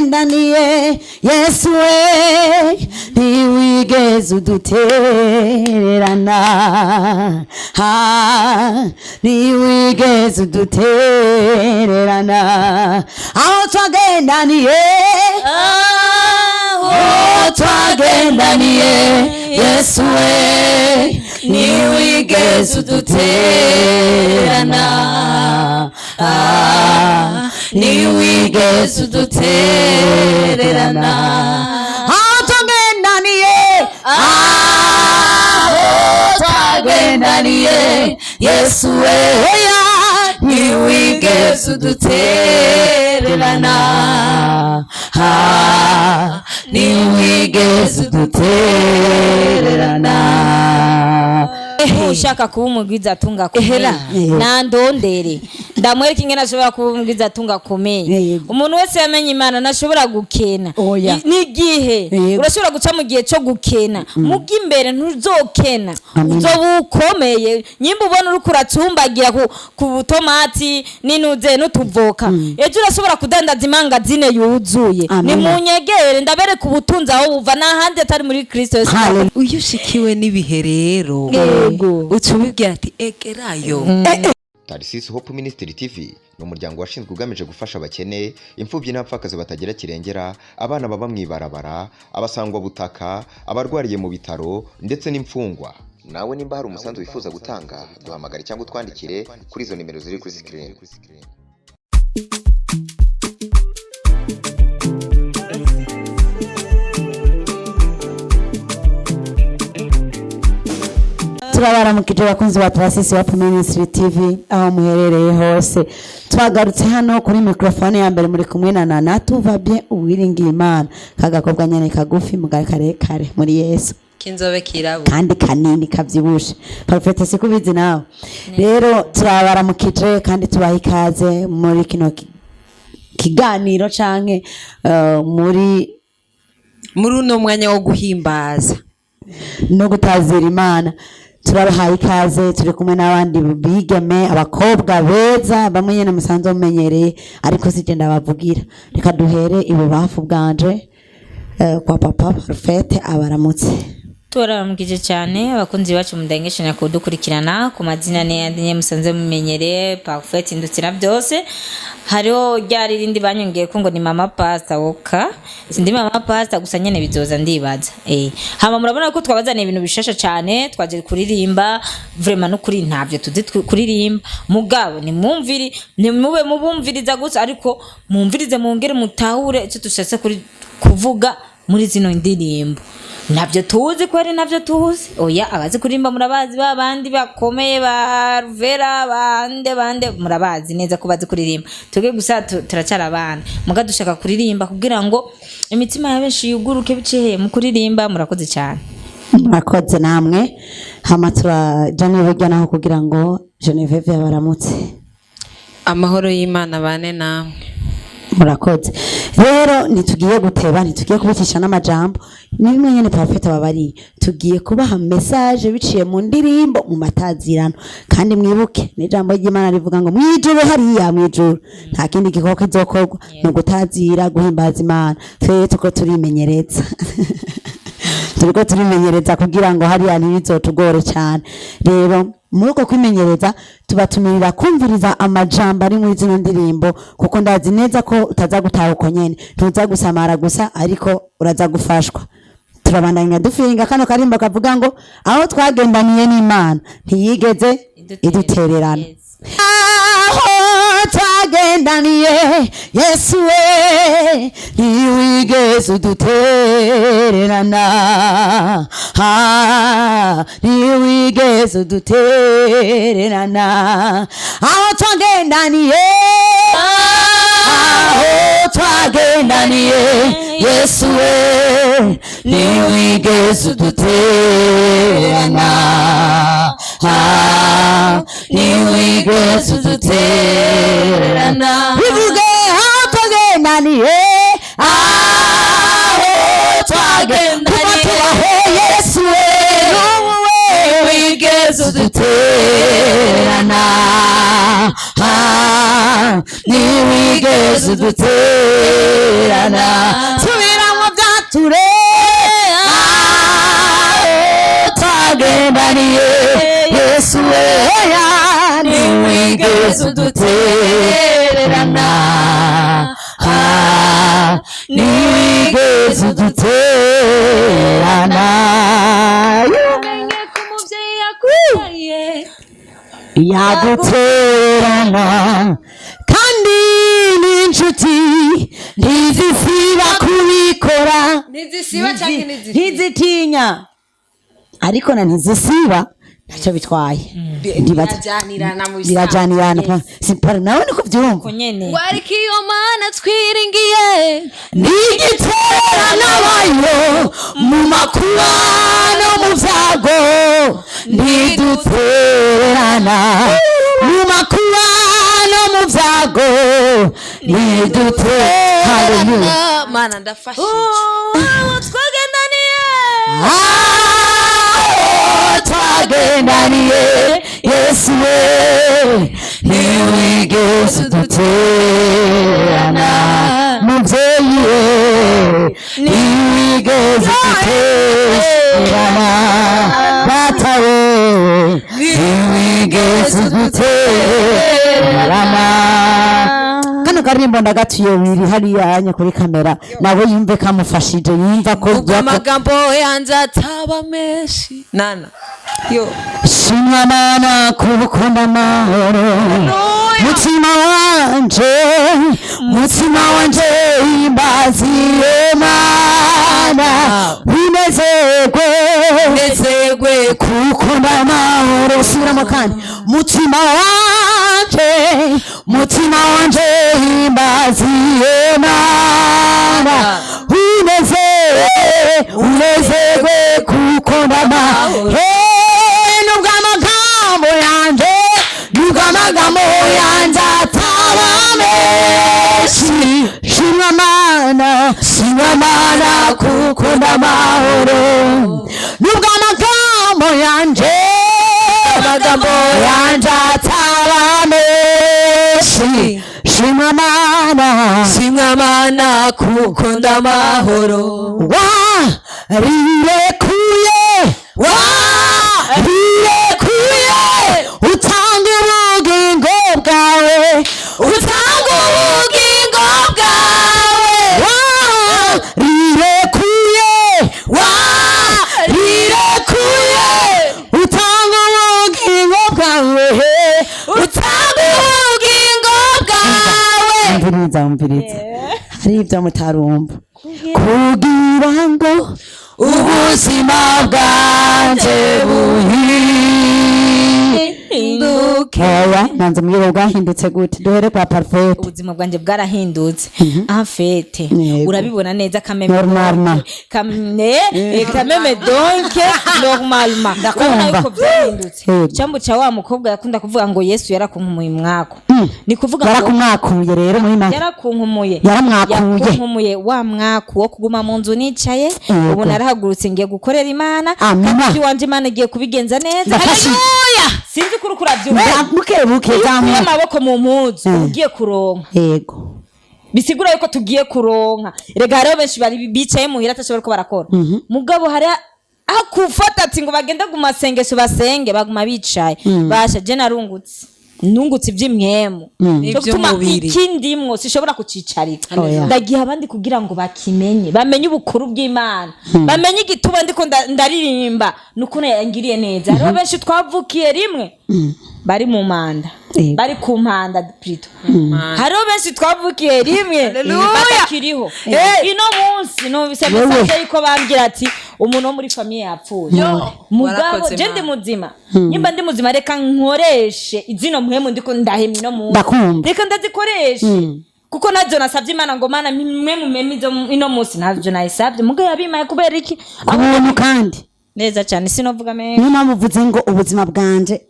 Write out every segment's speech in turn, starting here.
Twagendaniye Yesu we, ntiwigeze udutererana. Ha, ntiwigeze udutererana. Aho twagendaniye, aho twagendaniye Yesu we, ntiwigeze udutererana. Ah, ntiwigeze udutererana. Aho twagendaniye, aho twagendaniye Yesu we, ntiwigeze udutererana. Ah, ntiwigeze udutererana. Ushaka kuba umugwiza atunga akomeye, nandondere ndamwereka ingene ashobora kuba umugwiza atunga akomeye. Umuntu wese yamenye Imana ntashobora gukena. Oya. N'igihe urashobora guca mu gihe cyo gukena, muga imbere ntuzokena. Amen. Uzoba ukomeye. Nyimba ubona uriko uracumbagira ku butomati n'inuze n'utuvoka, ejo urashobora kudandaza imangazine yuzuye. Amen. Nimunyegere ndabereka ubutunzi aho buva n'ahandi atari muri Kristo Yesu. Hallelujah. Iyo ushikiwe n'ibihe rero, uca ubibwira ati egerayo. Tarisisi Hope Ministry TV ni umuryango washinzwe ugamije gufasha abakene, imfubyi n'abapfakazi batagira kirengera, abana baba mu ibarabara, abasangwabutaka, abarwariye mu bitaro ndetse n'imfungwa. Nawe nimba hari umusanzu wifuza gutanga, duhamagare cyangwa utwandikire kuri izo nimero ziri kuri screen. Turabaramukije bakunzi ba Tarasisi wa Ministry TV aho muherereye hose. Twagarutse hano kuri microphone ya mbere, muri kumwe na Nana tuva bien uwiringiye Imana, kagakobwa nyene kagufi mugari karekare muri Yesu. K'inzobe kirabura. Kandi kanini kavyibushe. Parfait, sikubizi nawe. Rero turabaramukije kandi tubaha ikaze muri kino kiganiro canke muri muri uno mwanya wo guhimbaza no gutazira Imana. Turabahaye ikaze. Turi kumwe n'abandi bigeme, abakobwa beza bamwe nyene musanzwe mumenyereye, ariko sije ndabavugira. Reka duhere ibubafu bwanje, kwa papa Parfait abaramutse. Turaramukije cyane abakunzi bacu mudahengeshanya kudukurikirana. Ku mazina ni yandi nyene musanze mumenyereye, Parfait Ndutira byose. Hariho rya ririndi banyongeye ko ngo ni mama pastor woka, sindi mama pastor gusa nyene bizoza ndibaza. Hama murabona ko twabazaniye ibintu bishasha cyane. Twaje kuririmba vraiment n'ukuri ntavyo tuzi kuririmba, mugabo nimwumviri, nimube mubumviriza gusa, ariko mumvirize mwongere mutahure icyo dushatse kuri kuvuga muri zino ndirimbo. Ntabyo tuzi ko ari nabyo tuzi. Oya, abazi kuririmba murabazi, ba bandi bakomeye ba Ruvera bande bande, murabazi neza ko bazi kuririmba. Twebwe gusa turacyari abana, muga dushaka kuririmba kugira ngo imitima ya benshi yuguruke biciye mu kuririmba. Murakoze cyane. Murakoze namwe. Hama turaja n'iburyo naho kugira ngo Genevieve yabaramutse. Amahoro y'Imana bane namwe. Murakoze. Rero ntitugiye guteba, ntitugiye kubicisha n'amajambo, ni bimwe nyene Parfait ababariye. Tugiye kubaha message biciye mu ndirimbo, mu matazirano. Kandi mwibuke n'ijambo ry'Imana rivuga ngo mwijuru, hariya mwijuru nta kindi gikorwa kizokorwa, ni ugutazira, guhimbaza Imana. Twebwe tuko turimenyereza, turiko turimenyereza kugira ngo hariya ntibizotugore cyane. Rero muri uko kwimenyereza tubatumirira kumviriza amajambo ari muri zino ndirimbo, kuko ndazi neza ko utaza gutaha uko nyene, ntuza gusamara gusa, ariko uraza gufashwa. Turabandanya dufinga kano karimbo kavuga ngo aho twagendaniye n'Imana ntiyigeze idutererana. Aho twagendaniye Yesu we, ntiwigeze udutererana. Ah, ntiwigeze udutererana. Aho twagendaniye, aho twagendaniye Yesu we, ntiwigeze udutererana. Ah, ntiwigeze udutererana. Bivuge aho twagendaniye, aho twagendaniye, tubaho Yesu we, n'ubu we ntiwigeze udutererana. Ah, ntiwigeze udutererana. Ntidutererana. Subiramo byature twagendaniye Yesu weya, ntiwigeze udutererana. Ah, ntiwigeze udutererana. Menye ko umuvyeyi yakubyaye Yagutererana, kandi n'inshuti ntizisiba kubikora. Ntizisiba canke ntizitinya? Ntizitinya, ariko na ntizisiba ntacyo bitwaye. Birajanirana mu bisanzwe. Birajanirana. Simpara nawe niko byumva. Ko nyene. Ngo ariko iyo Mana twiringiye Ntigiterana bayo mu makuba no mu byago, ntidutererana mu makuba no mu byago, ntidutererana. Mana, ndafashije. Uwo twagendaniye Aho twagendaniye Yesu we, ntiwigeze udutererana. Mubyeyi we, ntiwigeze udutererana. Data we, ntiwigeze udutererana. Kano karirimbo ndagatuye wiri hariya anya kuri kamera, nawe yumve kamufashije, yumva ko Ubwo amagambo yanjye ataba menshi, nana yo. Shimwa Mana kubukunda amahoro. Mutima wanje, mutima wanje, imbaziye Mana, unezerwe. Nezerwe. Kukunda amahoro. Subiramo kandi. Mutima wanje, mutima wanje, imbaziye Mana, unezerwe, unezerwe kukunda amahoro. Nubwo amagambo yanje, nubwo amagambo yanje ataba menshi, shimwa Mana, shimwa Mana kukunda amahoro. Nubwo amagambo yanje, amagambo yanje ataba menshi, shimwa Mana. Shimwa Mana kukunda amahoro. Warirekuye, warirekuye, utanga ubugingo bwawe, utanga ubugingo bwawe. Warirekuye, warirekuye, utanga ubugingo bwawe, utanga ubugingo bwawe. Umviriza, umviriza, hari ibyo mutarumva. Kugira ngo ubuzima bwanje buhinduke. Oya, nanze mbwire bwahindutse gute, duhere kwa Parfaite. Ubuzima bwanjye bwarahindutse en fait. Yego. Urabibona neza kameme. Normalement. Kamene kameme, donc normalement Ndakumva. urabona yuko byahindutse. Yego. Cyambu cya wa mukobwa yakunda kuvuga ngo Yesu yarakunkumuye umwako, ni kuvuga ngo Yarakumwakuye rero muri make. Yarakunkumuye. Yaramwakuye. Yakunkumuye wa mwaku wo kuguma mu nzu nicaye. Yego. Ubu narahagurutse, ngiye gukorera Imana. Amina. Kandi iwanje Imana igiye kubigenza neza. Ndafashije. Haleluya! Sinzi kuri kurabyumva. Buke buke. Iyo ukuye Zamuka. amaboko mu mpuzu, uba ugiye kuronka. Bisigura yuko tugiye kuronka. Rega hariho benshi bari bicaye muhira atashobora ko barakora, mugabo hari aho kufata ati ngo bagende ku masengesho basenge, baguma bicaye. Basha, je narungutse, nungutse iby'imwemu. Cyo gutuma N'iby'umubiri. ikindimwo sishobora kucicarika. Oya. Ndagiha abandi kugira ngo bakimenye, bamenye ubukuru bw'Imana, bamenye igituba ndiko ndaririmba nuko yangiriye neza. Hariho benshi twavukiye rimwe bari mu manda, bari ku mpanda plutôt. Hariho benshi twavukiye rimwe Hallelujah. batakiriho ino munsi. Numvise Yewe. message yuko bambwira ati umuntu wo muri famille yapfuye. Mugabo Warakoze, je ndi Mana. muzima. Nimba ndi muzima, reka nkoreshe izino mpwemu ndiko ndahema ino munsi. Ndakumva. Reka ndazikoreshe, kuko navyo nasavye Imana ngo Mana mwe mumeme izo ino munsi, ntavyo nayisavye, mugabo yabimaye kubera iki? Ku buntu kandi. Neza cyane, sinovuga menshi. Niyo mpamvu uvuze ngo ubuzima bwanje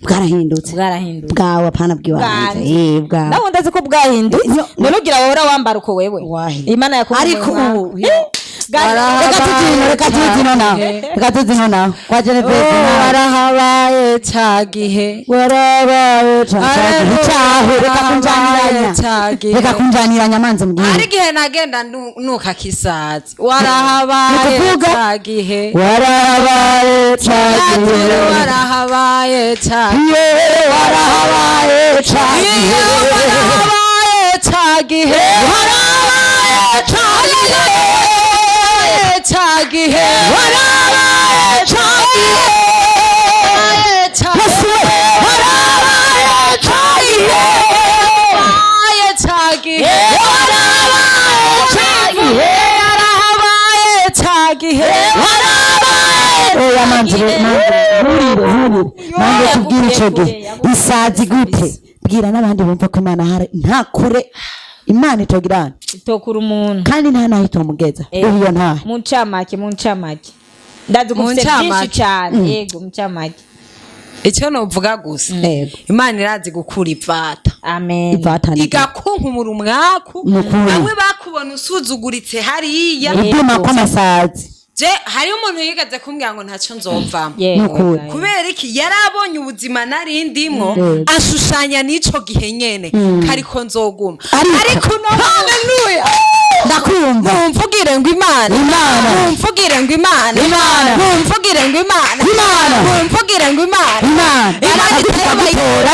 bwarahindutse. Bwarahindutse. Bwawe, apana bw'iwanje. Eh, bwawe. Nawe ndazi ko bwahindutse. Yo. None ugira wahora wambara uko wewe. Wahi. Imana yakuvuye Ariko umwaka. ubu, Eh, Reka tuzino, reka tuzino nawe, reka tuzino nawe kwa Genevieve nawe. Warahabaye ca gihe. Warabaye cyahe? Reka kunjaniranya. Ca gihe. Reka kunjaniranya, manze mbwire. Hari igihe nagenda nuka kisazi. Warahabaye Ni ukuvuga? ca gihe. Warabaye cyagihe. Warahabaye ca Ye, warahabaye cyagihe. Warahabaye ca gihe. Warabaye cyagihe. Ca gihe. Warabaye cyagihe. Ca Yesu we, warabaye cyagihe. Warahabaye ca gihe. Warabaye cyagihe. Warahabaye ca gihe. Warabaye. Oya, manze manze, nturire, nturire, manze tubwire ico gihe isazi gute. Bwira n'abandi bumva ko Imana hari nta kure Imana itogirana. Itokura umuntu. Kandi nta naho itomugeza. Iyo ntahe. Mu ncamake, mu ncamake, ndazi ko Mu ufite byinshi ncamake. cyane. Yego, mu ncamake. Icyo novuga gusa, Yego. Imana irazi gukura ivata. Amen. Ivatana. Igakunkumura umwaku. Ni ukuri. Bamwe bakubona usuzuguritse hariya. Gupima kw'amasazi. Je, hariho umuntu yigeze kumbwira ngo ntacyo nzovamo. Yego. Nukuri. Kubera iki? Yari abonye ubuzima nari ndimwo, Yego. ashushanya n'ico gihe nyene kariko nzoguma. Ariko Ariko no, haleluya! Ndakumva. Mumvugire ngo Imana. Imana. Mumvugire ngo Imana. Imana. Mumvugire ngo Imana. Imana. Mumvugire ngo Imana. Imana. Imana. Bakagutora,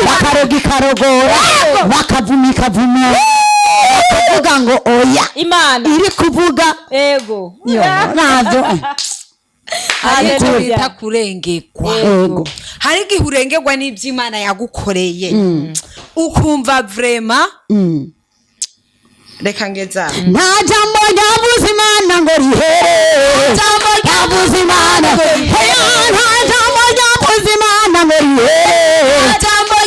bakaroga ikarogora, bakavuma ikavuma, bakavuga ngo oya. Imana. Iri kuvuga. Yego. Yo, ntabyo. Hari icyo Haleluya. bita kurengerwa. Yego. Hari igihe urengerwa n'ibyo Imana yagukoreye, ukumva vraiment. Reka ngeza. Nta jambo ryavuze Imana ngo rihere. Ryavuze Imana. Oya, nta jambo ryavuze Imana ngo rihere.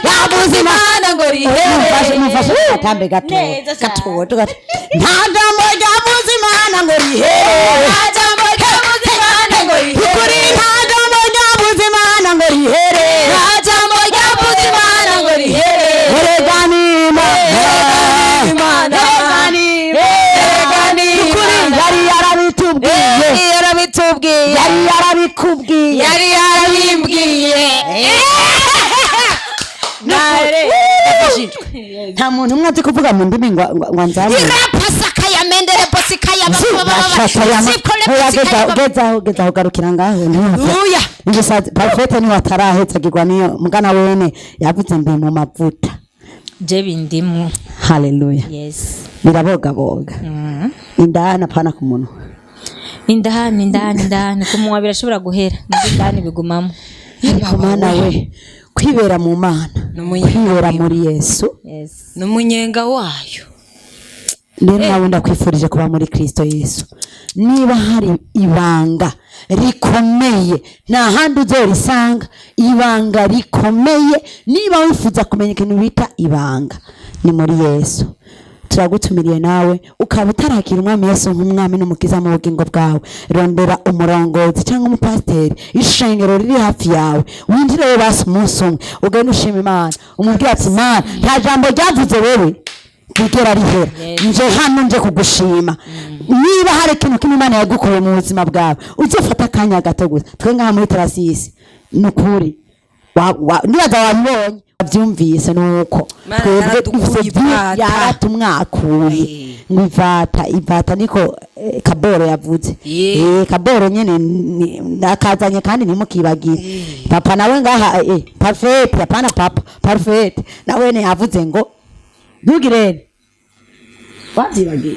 Ryavuze Imana ngo rihere. Mufashe, mufashe gatambe gato. Neza cyane. Gato gato. Nta jambo ryavuze Imana ngo rihere. Nta jambo ryavuze Imana ngo rihere. Ukuri, nta jambo ryavuze Imana ngo rihere. Nta jambo ryavuze Imana ngo rihere. Erega ni Imana. Imana. Erega ni Erega ni Ukuri, Imana. yari yarabitubwiye. Yari yarabitubwiye. Yari yarabikubwiye. Yari yarabimbwiye. Nta muntu umwe azi kuvuga mu ndimi ngo anzamure. Gezaho, gezaho, garukira ngaho. Uya. Ngisazi parfait niwe atarahetsagirwa niyo mugana wene yavuze mbi mu mavuta. Je bindimu. Haleluya. Yes. Birabogaboga indani, apana ku munwa. Indani, indani, indani. Ku munwa birashobora guhera, muri indani bigumamo. Ariko Mana we, kwibera mu Mana, N'umunyenga. kwibera muri Yesu. Yes. N'umunyenga wayo. Rero nawe ndakwifurije kuba muri Kristo Yesu. Niba hari ibanga rikomeye, nta handi uzorisanga. Ibanga rikomeye, niba wifuza kumenya ikintu bita ibanga, ni muri Yesu. Turagutumiriye nawe ukaba utarakira Umwami Yesu nk'umwami n'umukiza mu bugingo bwawe, rondera umurongozi cyangwa umupasiteri, ishengero riri hafi yawe, winjireyo basi umunsi umwe, ugende ushima Imana, umubwire ati: "Imana, nta jambo ryavuze wewe rigera rihera. Nje hano nje kugushima." Niba hari ikintu kimwe Imana yagukoreye mu buzima bwawe, uzofata akanya gato gusa. Twe ngaha muri Tarasisi, ni ukuri, nibaza wabibonye, wabyumvise, ni uko Imana twebwe yaradukuye dufise ivata. Yaratumwakuye ngo ivata, ivata niko Kaboro yavuze. Kaboro nyene nakazanye, kandi ntimukibagire papa nawe ngaha, parfait, apana papa, parfait nawe ne yavuze ngo ntugirene wabyibagiye.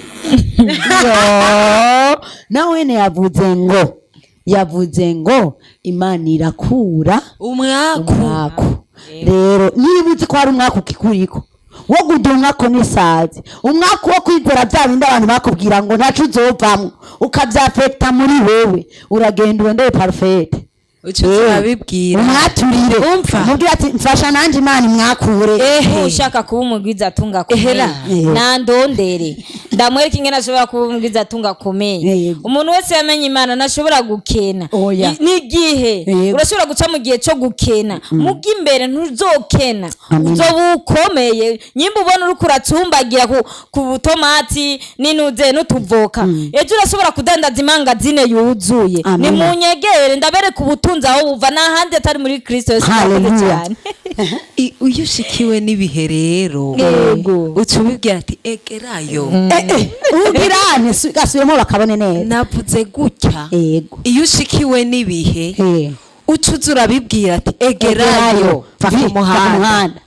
Yo, nawe ne yavuze ngo Imana irakura umwaku. Umwaku. Rero niba uzi ko hari umwaku ukikuriko wo kugira umwaku n'isazi, umwaku wo kwizera bya bindi abantu bakubwira ngo ntaco uzovamwo, ukavyafekta muri wewe, uragenda urondere parfait. Uca urabibwira. Umwaturire. Umva. Umubwire ati mfasha nanjye Imana imwakure. Ehe. Ushaka kuba umugwiza atunga akomeye, Ehera. nandondere ndamwereka ingene ashobora kuba umugwiza atunga akomeye. Yego. Umuntu wese yamenye Imana ntashobora gukena. Oya. N'igihe Yego. urashobora guca mu gihe cyo gukena, muga imbere ntuzokena, Amen. uzoba ukomeye. Nyimba ubona uriko uracumbagira ku butomati n'inuze n'utuvoka, ejo urashobora kudandaza imangazine yuzuye. Amen. Nimunyegere ndabereka ubutunzi aho buva n'ahandi atari muri Kristo Yesu. Murakoze Hallelujah. cyane. Iyo ushikiwe n'ibihe rero, Yego. uca ubibwira ati egerayo. Ubwirane gasubiremo bakabone neza. Navuze gutya. Yego. Iyo ushikiwe n'ibihe, uca uza urabibwira ati egerayo, Egerayo. va Vi, ku va ku muhanda. muhanda.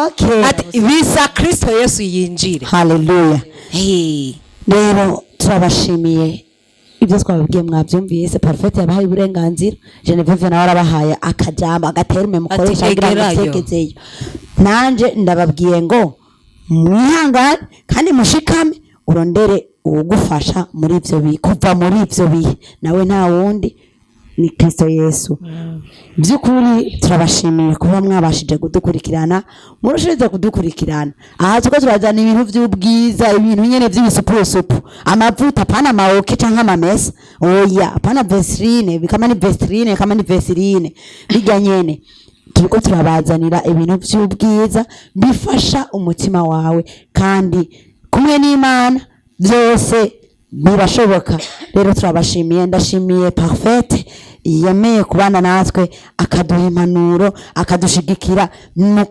Okay. Ati bisa Kristo Yesu yinjire. Haleluya. Rero turabashimiye, ibyo twababwiye mwabyumvise. Parfait yabahaye uburenganzira, Genevieve nawe arabahaye akajambo agaterume mukoresha Ati, kugira ngo "Egerayo." mutekezeyo. Nanje ndababwiye ngo mwihangane kandi mushikame, urondere uwugufasha muri ibyo bihe, kuva muri ibyo bihe, nawe nta wundi ni Kristo Yesu. By'ukuri turabashimiye kuba mwabashije kudukurikirana, murushirize kudukurikirana. Aha tuko turazana ibintu by'ubwiza, ibintu nyene by'ibisupusupu, amavuta, apana amaoke canke amamesa, oya, apana Vaseline, kama ni Vaseline, kama ni Vaseline bijya nyene. Turiko turabazanira ibintu by'ubwiza bifasha umutima wawe, kandi kumwe n'Imana byose birashoboka. Rero turabashimiye, ndashimiye Parfaite yemeye kubana natwe, akaduha impanuro, akadushigikira mu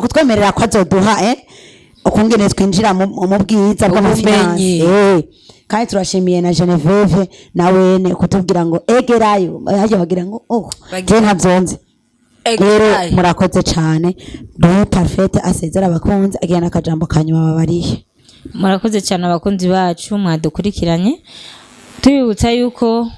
kutwemerera ko azoduha ukungene twinjira mu bwiza bw'amafinanse. Ubumenyi. Kandi turashimiye na Genevieve nawene kutubwira ngo egerayo, hajya bagira ngo oh, Bagira- je ntavyonze. Rero Egerayo. murakoze cyane. Duhe Parfaite asezera abakunzi, agira n'akajambo kanyuma babariye. Murakoze cyane abakunzi bacu mwadukurikiranye. Tubibutsa yuko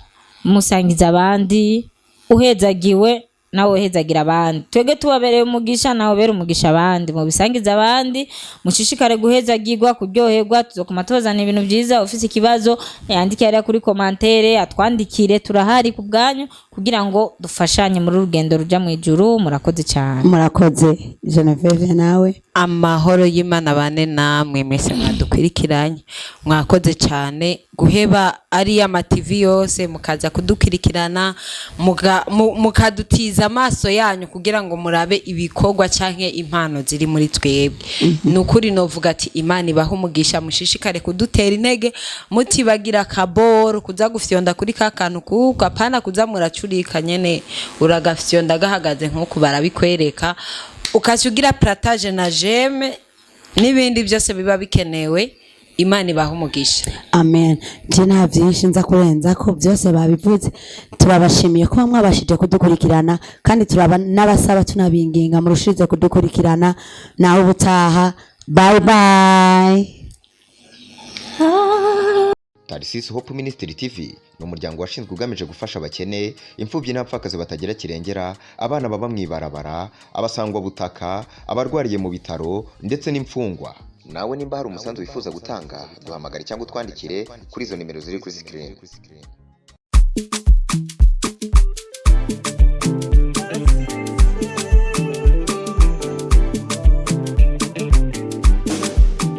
musangiza abandi, uhezagiwe nawe uhezagira abandi. Twebwe tubabereye umugisha, nawe ubere umugisha abandi. Mubisangize abandi, mushishikare guhezagirwa, kuryoherwa. Tuzokuma tubazana ibintu byiza. Ufise ikibazo yandike hariya kuri commentaire, atwandikire, turahari ku bwanyu kugira ngo dufashanye muri rugendo ruja mu ijuru. Murakoze cyane. Murakoze. Genevieve nawe. Amahoro y'Imana bane namwe mwese mwadukurikiranye. Mwakoze cyane guheba ariya mativi yose mukaza kudukurikirana, mukadutiza amaso yanyu kugira ngo murabe ibikorwa canke impano ziri muri twebwe. Ni ukuri novuga ati Imana ibahe umugisha, mushishikare kudutera intege, mutibagira akaboro kuza gufyonda kuri ka kantu, kuko apana kuza muracurika nyene, uragafyonda gahagaze nk'uku barabikwereka, ukaca ugira partage na j'aime n'ibindi byose biba bikenewe. Imana ibahe umugisha. Amen. Je nta byinshi nza kurenza ko byose babivuze. Turabashimiye kuba mwabashije kudukurikirana, kandi turaba n'abasaba tunabinginga murushirize kudukurikirana. Nawe ubutaha, bye bye. Tarisisi Hope Ministry TV ni umuryango washinzwe ugamije gufasha abakene, imfubyi n'abapfakazi batagira kirengera, abana baba mu ibarabara, abasangwabutaka, abarwariye mu bitaro ndetse n'imfungwa. Nawe nimba hari umusanzu wifuza gutanga, duhamagare cyangwa utwandikire kuri izo nimero ziri kuri screen.